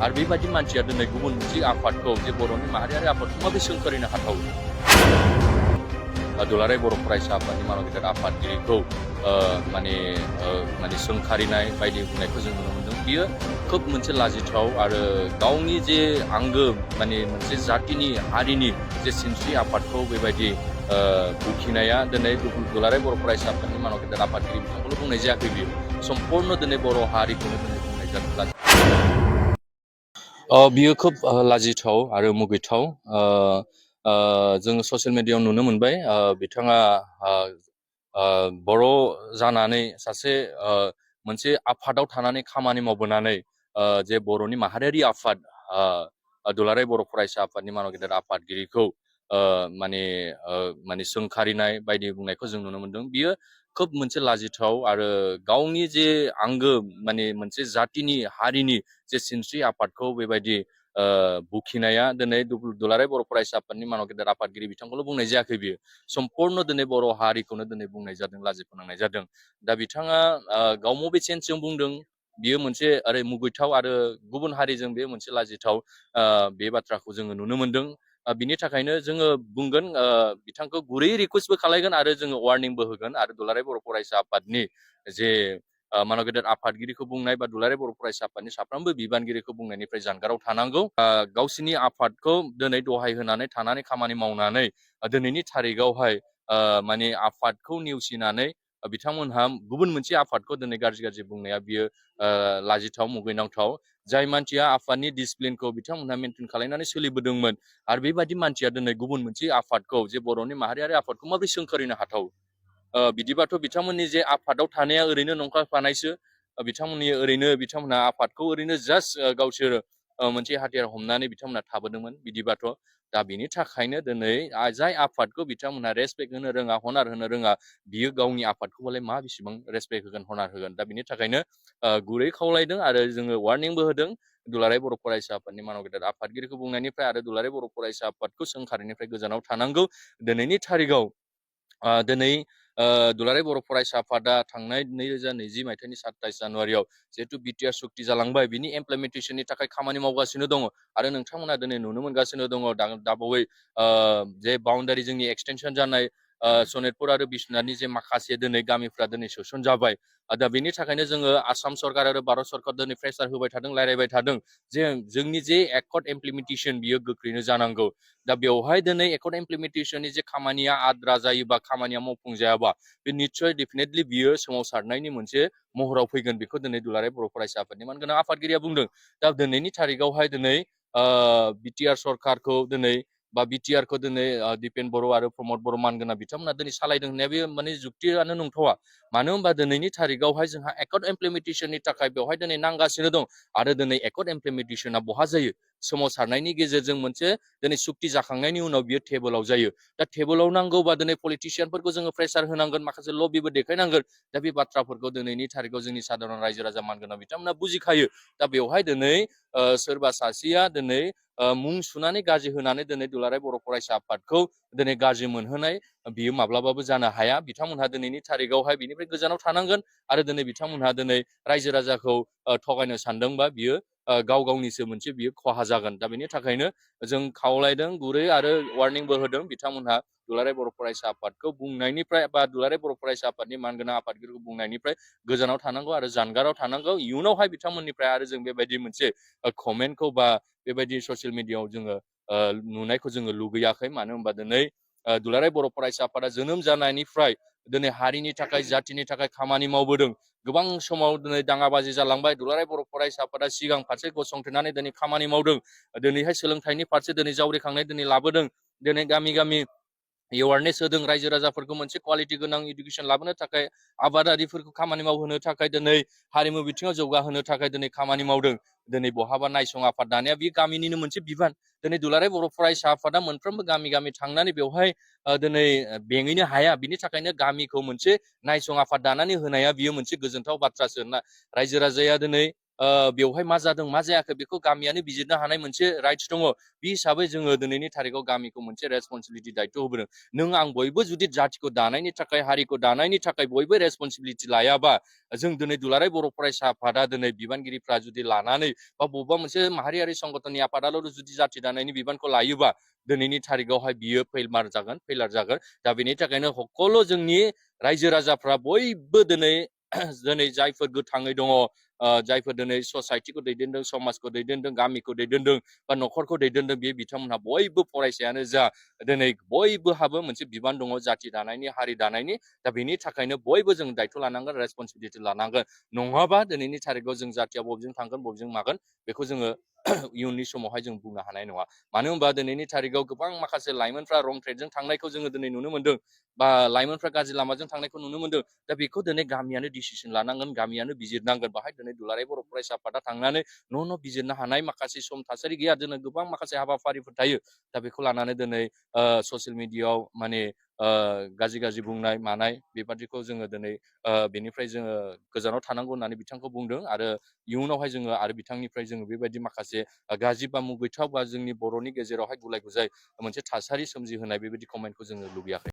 आरो बेबायदि मानसिया दिनै गुबुन मोनसे आफादखौ जे बर'नि माहारियारि आफादखौ माबोरै सोंखारिनो हाथावो दुलाराय बर' फरायसा आफादनि मानाव गेदेर आफादगिरिखौ माने सोंखारिनाय बायदि बुंनायखौ जों नुनो मोनदों। बियो खोब मोनसे लाजिथाव आरो गावनि जे आंगो माने मोनसे जातिनि हारिनि जे सिनस्रि आफादखौ बेबायदि बुखिनाया दिनै दुलाराय बर' फरायसा आफादनि मानाव गेदेर आफादगिरि बिथांखौल' बुंनाय जायाखै बियो सम्पूर्ण दिनै बर' हारिखौनो दिनै बुंनाय जादों। बियो खोब लाजिथाव आरो मुगैथाव जोङो ससियेल मिडियायाव नुनो मोनबाय बिथाङा बर' जानानै सासे मोनसे आफादाव थानानै खामानि मावबोनानै जे बर'नि माहारियारि आफाद दुलाराय बर' फरायसा आफादनि मानाव गेदेर आफादगिरिखौ माने सोंखारिनाय बायदि बुंनायखौ जों नुनो मोनदों। बियो खोब मोनसे लाजिथाव आरो गावनि जे आंगो माने मोनसे जातिनि हारिनि जे सिनस्रि आफादखौ बेबायदि बुखिनाया दिनै दुलाराय बर' फरायसा आफादनि मानाव गेदेर आफादगिरि बिथांखौल' बुंनाय जायाखै बियो सम्पूर्ण दिनै बर' हारिखौनो दिनै बुंनाय जादों, लाजि फोनांनाय जादों। दा बिथाङा गाव मबे सेन्सजों बुंदों बियो मोनसे ओरै मुगैथाव आरो गुबुन हारिजों बे मोनसे लाजिथाव बे बाथ्राखौ जोङो नुनो मोनदों। बिनि थाखायनो जोङो बुंगोन बिथांखौ गुरै रिकुवेस्टबो खालायगोन आरो जोङो वार्निंबो होगोन आरो दुलाराय बर' फरायसा आफादनि जे मानाव गेदेर आफादगिरिखौ बुंनाय बा दुलाराय बर' फरायसा आफादनि साफ्रोमबो बिबानगिरिखौ बुंनायनिफ्राय जानगाराव थानांगौ। गावसिनि आफादखौ दिनै दहाय होनानै थानानै खामानि मावनानै दिनैनि थारिखआवहाय माने आफादखौ नेवसिनानै बिथांमोनहा गुबुन मोनसे आफादखौ दिनै गाज्रि बुंनाया बियो लाजिथाव मुगैनांथाव। जाय मानसिया आफादनि डिसिप्लिनखौ बिथांमोनहा मेनटेन खालामनानै सोलिबोदोंमोन आरो बेबायदि मानसिया दिनै गुबुन मोनसे आफादखौ जे बर'नि माहारियारि आफादखौ माबोरै सोंखारिनो हाथाव बिदिबाथ' बिथांमोननि जे आफादाव थानाया ओरैनो नंखायफानायसो। बिथांमोनहा आफादखौ ओरैनो जास्ट गावसोर मोनसे हाथियार हमनानै बिथांमोनहा थाबोदोंमोन बिदिबाथ'। दा बिनि थाखायनो दिनै जाय आफादखौ बिथांमोनहा रेसपेक्ट होनो रोङा, हनार होनो रोङा, बियो गावनि आफादखौबालाय मा बेसेबां रेसपेक्ट होगोन, हनार होगोन। दा बिनि थाखायनो गुरै खावलायदों आरो जोङो वार्निंबो होदों दुलाराय बर' फरायसा आफादनि मानाव गेदेर आफादगिरिखौ बुंनायनिफ्राय आरो दुलाराय बर' फरायसा आफादखौ सोंखारिनिफ्राय गोजानाव थानांगौ। दिनैनि थारिखआव दिनै दुलाराय बर' फरायसा आफादा थांनाय 2020 मायथाइनि 27 जानुवारियाव जिहेतु बिटिआर सुक्ति जालांबाय बिनि इमप्लिमेन्टेसननि थाखाय खामानि मावगासिनो दङ आरो नोंथांमोना दिनै नुनो मोनगासिनो दङ दाबावै जे बाउन्डारि जोंनि एक्सटेनसन जानाय सनितपुर आरो बिश्वनाथनि जे माखासे दिनै गामिफ्रा दिनै सोसन जाबाय। दा बेनि थाखायनो जोङो आसाम सरकार आरो भारत सरकार दिनै प्रेसार होबाय थादों, रायलायबाय थादों जे जोंनि जे एकर्ड इमप्लिमेन्टेसन बियो गोख्रैनो जानांगौ। दा बेवहाय दिनै एकर्ड इमप्लिमेन्टेसननि जे खामानिया आद्रा जायोबा, खामानिया मावफुंजायाबा, बे निस्सय डेफिनेटलि बियो सोमावसारनायनि मोनसे महराव फैगोन। बेखौ दिनै दुलाराय बर' फरायसा आफादनि मानगोनां आफादगिरिया बुंदों। दा दिनैनि थारिखआवहाय दिनै बिटिआर सरकारखौ दिनै बा बिटिआरखौ दिनै दिपेन बर' आरो प्रमद बर' मानगोनां बिथांमोना दिनै सालायदों होननाया बे माने जुक्तियानो नंथावा। मानो होनबा दिनैनि थारिखआवहाय जोंहा एकर्ड इमप्लिमेन्टेसननि थाखाय बेवहाय दिनै नांगासिनो दं आरो दिनै एकर्ड इमप्लिमेन्टेसना बहा जायो? सोमावसारनायनि गेजेरजों मोनसे दिनै सुक्ति जाखांनायनि उनाव बियो टेबोलाव जायो। दा टेबोलाव नांगौबा दिनै पलिटिसियानफोरखौ जोङो प्रेसार होनांगोन, माखासे लबिबो देखायनांगोन। दा बे बाथ्राफोरखौ दिनैनि थारिखआव जोंनि साधारन रायजो राजा मानगोनां बिथांमोना बुजिखायो। दा बेवहाय दिनै सोरबा सासेया दिनै मुं सुनानै गाज्रि होनानै दिनै दुलाराय बर' फरायसा आफादखौ दिनै गाज्रि मोनहोनाय बियो माब्लाबाबो जानो हाया। बिथांमोनहा दिनैनि थारिखआवहाय बिनिफ्राय गोजानाव थानांगोन आरो दिनै बिथांमोनहा दिनै रायजो राजाखौ थगायनो सानदोंबा बियो गाव गावनिसो मोनसे बियो खहा जागोन। दा बेनि थाखायनो जों खावलायदों गुरै आरो वार्निंबो होदों बिथांमोनहा दुलाराय बर' फरायसा आफादखौ बुंनायनिफ्राय बा दुलाराय बर' फरायसा आफादनि मानगोनां आफादगिरिखौ बुंनायनिफ्राय गोजानाव थानांगौ आरो जानगाराव थानांगौ। इयुनावहाय बिथांमोननिफ्राय आरो जों बेबायदि मोनसे कमेन्टखौ बा बेबायदि ससियेल मिडियायाव जोङो नुनायखौ जोङो लुगैयाखै। मानो होनबा दिनै दुलाराय बर' फरायसा आफादा जोनोम जानायनिफ्राय दिनै हारिनि थाखाय, जातिनि थाखाय खामानि मावबोदों। गोबां समाव दिनै दाङाबाजि जालांबाय। दुलाराय बर' फरायसा आफादा सिगां फारसे गसंथेनानै दिनै खामानि मावदों। दिनैहाय सोलोंथाइनि फारसे दिनै जावरिखांनाय दिनै लाबोदों। दिनै गामि गामि एवारनेस होदों रायजो राजाफोरखौ मोनसे क्वालिटि गोनां इडुकेसन लाबोनो थाखाय, आबादारिफोरखौ खामानि मावहोनो थाखाय, दिनै हारिमु बिथिङाव जौगाहोनो थाखाय दिनै खामानि मावदों। दिनै बहाबा नायसं आफाद दानाया बे गामिनिनो मोनसे बिबान। दिनै दुलाराय बर' फरायसा आफादा मोनफ्रोमबो गामि गामि थांनानै बेवहाय दिनै बेङैनो हाया। बिनि थाखायनो गामिखौ मोनसे नायसं आफाद दानानै होनाया बियो मोनसे गोजोनथाव बाथ्रासो। रायजो राजाया दिनै बेवहाय मा जादों मा जायाखै बेखौ गामियानो बिजिरनो हानाय मोनसे राइट्स दङ। बे हिसाबै जोङो दिनैनि थारिखाव गामिखौ मोनसे रेसपन्सिबिलिटि दायथ' होबोदों। नों आं बयबो जुदि जाथिखौ दानायनि थाखाय हारिखौ दानायनि थाखाय बयबो रेसपन्सिबिलिटि लायाबा जों दिनै दुलाराय बर' फरायसा आफादा दिनै बिबानगिरिफ्रा जुदि लानानै बा बबेबा मोनसे माहारियारि संगठननि आफादाल' जुदि जाथि दानायनि बिबानखौ लायोबा दिनैनि थारिखावहाय बियो फेलार जागोन। दा बेनि थाखायनो हकल जोंनि रायजो राजाफ्रा बयबो दिनै दिनै जायफोर गोथाङै दङ जायफोर दिनै ससाइटिखौ दैदेनदों समाजखौ दैदेनदों गामिखौ दैदेनदों बा न'खरखौ दैदेनदों बे बिथांमोनहा बयबो फरायसायानो जा दिनै बयबोहाबो मोनसे बिबान दङ जाथि दानायनि हारि दानायनि। दा बेनि थाखायनो बयबो जों दायथ' लानांगोन रेसपन्सिबिलिटि लानांगोन। नङाबा दिनैनि थारिखाव जों जाथिया बबेजों थांगोन बबेजों मागोन बेखौ जोङो इयुननि समावहाय जों बुंनो हानाय नङा। मानो होनबा दिनैनि थारिखाव गोबां माखासे लाइमोनफ्रा रं ट्रेडजों थांनायखौ जोङो दिनै नुनो मोनदों बा लाइमोनफ्रा गाज्रि लामाजों थांनायखौ नुनो मोनदों। दा बेखौ दिनै गामियानो डिसिसन लानांगोन गामियानो बिजिरनांगोन। बाहाय दिनै दुलाराय बर' फरायसा आफादा थांनानै न' बिजिरनो हानाय माखासे सम थासारि गैया। दिनै गोबां माखासे हाबाफारिफोर थायो। दा बेखौ लानानै दिनै ससियेल मिडियाआव माने गाज्रि बुंनाय मानाय बेबादिखौ जोङो दिनै बेनिफ्राय जोङो गोजानाव थानांगौ होननानै बिथांखौ बुंदों आरो इयुनावहाय जोङो आरो बिथांनिफ्राय जोङो बेबायदि माखासे गाज्रि बा मुगैथाव बा जोंनि बर'नि गेजेरावहाय गुलाय गुजाय मोनसे थासारि सोमजिहोनाय बेबायदि कमेन्टखौ जोङो लुबैयाखै।